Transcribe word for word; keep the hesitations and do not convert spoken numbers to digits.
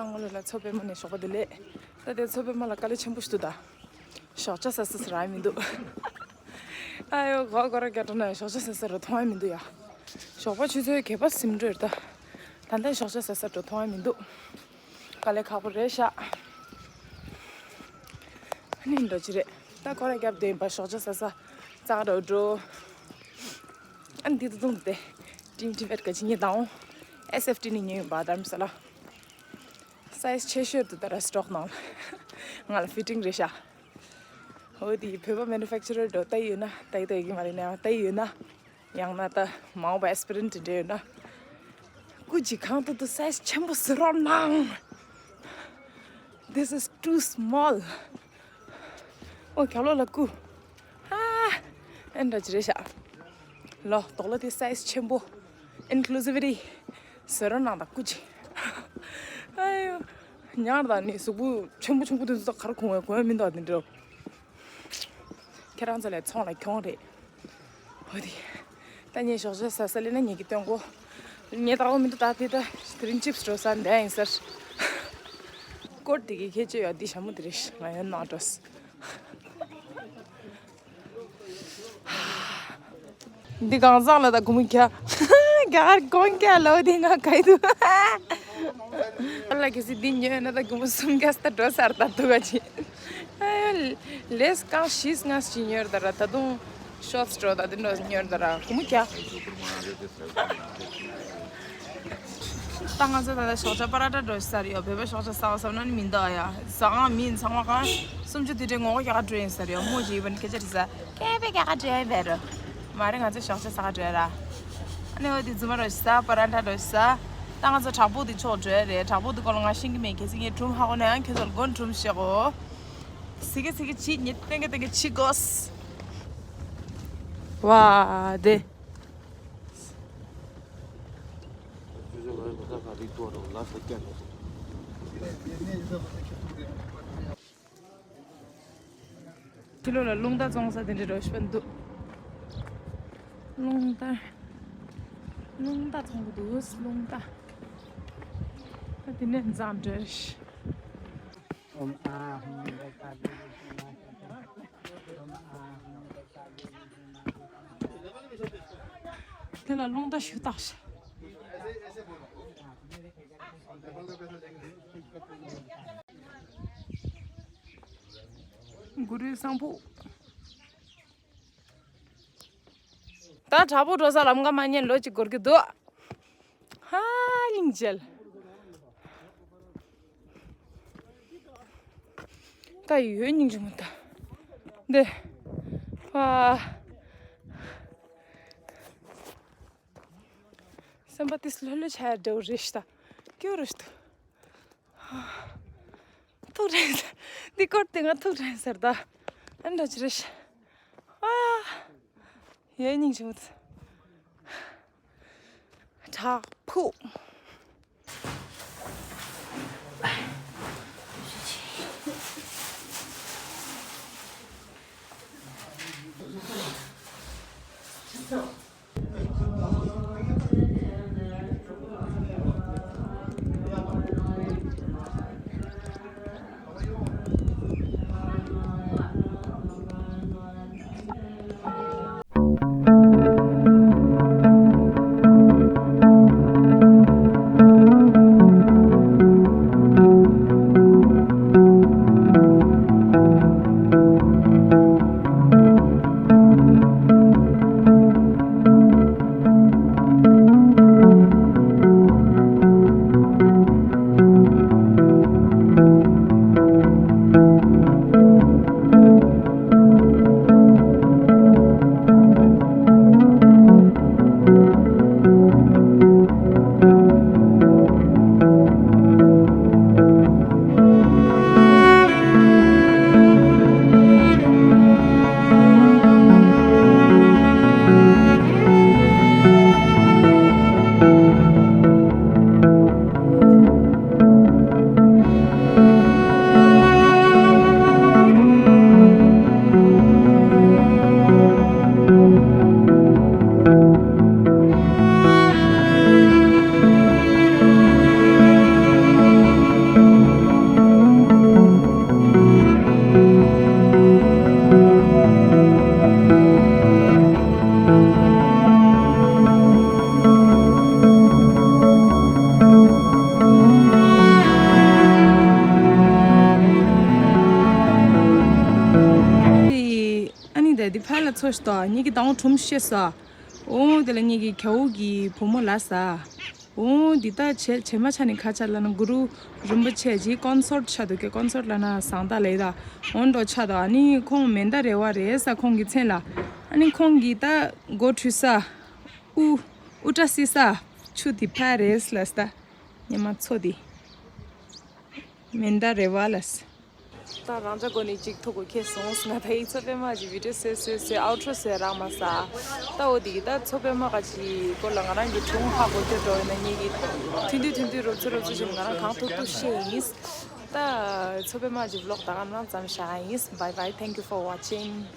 སྔོན་ལ་མཚོ་པདྨ་ནས་ཞོགས་པ་དེ་ལས། ད་དེ་མཚོ་པདྨ་ལ་དཀའ་ལས་ཆེན་པོ་ཞིག་འདུག་ད། ཞོགས་ཇ་ཟ་ས་ཟེར་རག་མི་འདུག་ཨ་ཡོ་གོ་གོ་ར་རྒྱ་གྲོ་ན་ཞོགས་ཇ་ཟ་ས་རུ་མཐོང་ཡ་མི་འདུག་ཡ། ཞོགས་པ་ཆུ་ཚོད་བརྒྱད་པ་ཟིན་འགྲོ་ཡོད་ད། ད་ལྟ་ཞོགས་ཇ་ཟ་ས་འགྲོ་མཐོང་ཡ་མི་འདུག་དཀའ་ལས་ཁག་པོ་རེད་ཤག་ཨ་ནི་འགྲོ་ཅི་རེད། ད་ཁོ་ར་རྒྱབ་དེ་ཡིན་པ་ཞོགས་ཇ་ཟ་ས་ཙག་འགྲོ་འགྲོ། ཨ་ནི་འདི་ད་དུང་དེ་Team Tibet ག་ཅི་ཉེ་དང་། S F T ནི་ཉེ་ཡིན་པ་དྷ་རམ་ས་ལ། སའི་ཛི་ཆེ་ཤོས་དུ་ད་ར་སི་ཊོག་ནང་ང་ལ་ཕི་ཊིང་རེད་ཤག་འོ་དེ་བོད་པ་མེ་ནུ་ཕེག་ཅ་རར་འགྲོ་ལྟ་ཡོད་ན་ལྟ་ཡི་ལྟ་ཡི་གི་མ་རེད་ན་ལྟ་ཡི་ཡོད་ན། ཡང་ན་ད་མ་འོངས་པ་ཨེ་སི་པི་རན་ཊི་འདྲ་ཡོད་ན། སྐུ་མཁྱེན་གང་ཐུབ་ཐུབ་སའི་ཛི་ཆེན་པོ་བཟོ་རོགས་གནང་། This is too small. ཨོ་རྒྱབ་ལོགས་ལ་སྐུ། ཧ། ཨེ་འདྲ་ཅི་རེད་ཤག་ལོ་དོག་ལོ་དེ་སའི་ཛི་ཆེན་པོ། Inclusivity བཟོ་རོགས་གནང་དང་སྐུ་མཁྱེན། ཨ་ཡོ། ཉར་དང་ནི་གཟུགས་པོ་ཆེན་པོ་ཆུང་པོ་དེ་ཚོ་ག་རེ་གོན་གོན་མི་འདུག་དེ་འདྲ། ཁྱེད་རང་ཚོ་ལས་ཚོང་ལ་གྱོང་རེད། འོ་དེ། ད་ངས་ཞོགས་ཇ་ཟ་ས་སླེབས་ན་ངེད་ཀྱི་སྟོན་གོ་ངས་ལྟ་གོ་མི་འདུག་ད་དེ་ད་དེ་རིང་ཅིབ་སི་འགྲོ་ས་འདི་ཡིན་ཟེར། ཀོཊ་དེ་གི་ཁྱད་ཆོས་ཡོད་འདི་ཞྭ་མོ་དེ་རེད་ང་ཡོད་ནང་འགྲོ་ས། འདི་གང་ཟག་ལ་ད་གུ་མུ་ཁྱ། ག་གོང་ཁྱ་ལོ་དེ་ང་ག་ཡི་འདུག་ཨ་ལ་གི་སི་འདི་ཉོས་ན་ད་གུ་མུ་གསུམ་ཀ་སྟ་འགྲོ་སར་ད་འདུག་ག་ཅི། ལེས་གང་ཤིས་ང་ཅི་ཉོར་ད་ར་ད་དུང་ཤོར་ཊི་འགྲོ་ད་འདི་འགྲོ་ཉོར་ད་ར་གུ་མུ་ཁྱ། ད་ང་ཚོ་ད་ལྟ་ཞོགས་ཇ་པ་ར་ཊ་འགྲོ་ས་རེད་ཡ། བོད་པ་ཞོགས་ཇ་ཟ་བ་ཟ་ན་ནི་མི་འདུག་ཡ། ཟ་ཁང་མི་ཚང་མ་གང་སུམ་ཅུ་དུས་དྲན་ངོ་རྒོལ་རྒྱག་འགྲོ་ཡིན་ས་རེད་ཡ། མོ་ཅིག་ཡིན་པ་ནི་སྐད་ཆ་དྲི་ས་ཀེ་པེ་རྒྱག་འགྲོ་ཡིན་པས་རེད། མ་རེད་ང་ཚོ་ཞོགས་ཇ་ཟ་ག་འགྲོ་ཡ་ར། ཨ་ནི་འོ་དེ་རྫུན་མ་རོ་ཟ་པ་ར་ཊ་རོ་ཟ། ད་ང་ཚོ་བྲག་ཕུག་དེ་ཕྱོགས་འགྲོ་ཡ་རེད། བྲག་ཕུག་དེ་སྐོར་ལ་ང་ཤེས་ཀྱི་མེད། གལ་སྲིད་ངས་སྒྲུང་ཧ་གོ་ན་ཡང་ཁྱོད་ཚོ་ལ་མགོ་སྒྲུང་བཤད་གོ་ཟི་གེ་ཟི་གེ་ཅིག་ངས་ཏན་གེ་ཏན་གེ་ཅིག་གོ་ཝ་དེ། ཕྱི་ལོགས་ལ་རླུང་རྟ་བཙོང་ས་དེ་འདྲ་རོ་ཤི་པ་འདུག་རླུང་རྟ། རླུང་རྟ་བཙོང་གི་འདུག་རླུང་རྟ། ད་དེ་ནས་འཛམ་འདྲ་ཤི། དེ་ལ་རླུང་རྟ་ཞུ་བཏགས་ཤག་གུ་རུའི་བཟང་པོ། ད་དྲག་པོ་འགྲོ་ས་ལམ་ཁ་མ་ཉན་ལོ་གཅིག་འགོར་གི་འདུག་ཧ་ལིང་འཇལ། ད་ཡོད་སྙིང་རྗེ་མོ་ད། འདི། ཧ། སེམས་པ་ཏིས་ལྷོད་ལྷོད་ཆ་ཡ་འདྲ་བོ་རེད་ཤི་ད། སྐྱོ་རུ་ཤི་ད། ཐུགས་དྲན་ཟེར། འདི་སྐོར་དེ་ང་ཐུགས་དྲན་ཟེར་ད། ཨ་འདྲ་ཅི་རེད། ཨ། ཡའི་སྙིང་རྗེ་མོ་དེ། བྲག་ཕུག་ཚོ་ཞིག་དང་ངེད་ཀྱི་དང་ཁྲོམ་ཤེས་ས། འོ་དེ་ལ་ངེད་ཀྱི་ཁྱེའུ་གི་བུ་མོ་ལ་ས། འོ་འདི་ད་བྱེ་བྱེ་མ་ཆ་ནི་ཁ་ཆ་ལ་ན་གུ་རུ་རིན་པོ་ཆེ་གི་ཀོན་སོར་ཆ་འདུག་གི་ཀོན་སོར་ལ་ན་བཟང་ད་ལེ་ད། འོ་འགྲོ་ཆ་ད་ཨ་ནི་ཁོང་མེན་ད་རེ་བ་རེད་ས་ཁོང་གི་མཚན་ལ། ཨ་ནི་ཁོང་གི་ད་སྒོ་ཁྲུས་ས། ཨུ། ཨུ་ཏྲ་སི་ས། ཆུ་དི་ཕ་རེས་ལ་ས་ད། ཉི་མ་ཚོ་དི། མེན་ད་རེ་བ་ལ་ས། ད་རང་ཅག་གོ་ནི་གཅིག་ཐུག་གོ་ཁེ་སོང་ང་ད་ཡིག་ཚོ་པད་མ་གི་བི་ཌིའོ་སེ་སེ་སེ་ཨའོ་ཊྲོ་སེ་རག་མ་ས། ད་འོ་དེ་གི་ད་ཚོ་པད་མ་ག་ཅི་སྐོར་ལ་ང་རང་གི་གྲུང་ཧ་གོ་ཁྱོད་འགྲོ་ཡིན་ན་ངེད་ཀྱི་ཐུན་དུ་ཐུན་དུ་རོབ་ཚོ་རོབ་ཚོ་བཞིན་ང་རང་གང་ཐུབ་ཐུབ་ཤེས་ཡིན། ད་ཚོ་པད་མ་གི་བི་ལོག་ད་ག་ནང་ཙམ་བཞག་ཡིན། Bye bye, thank you for watching.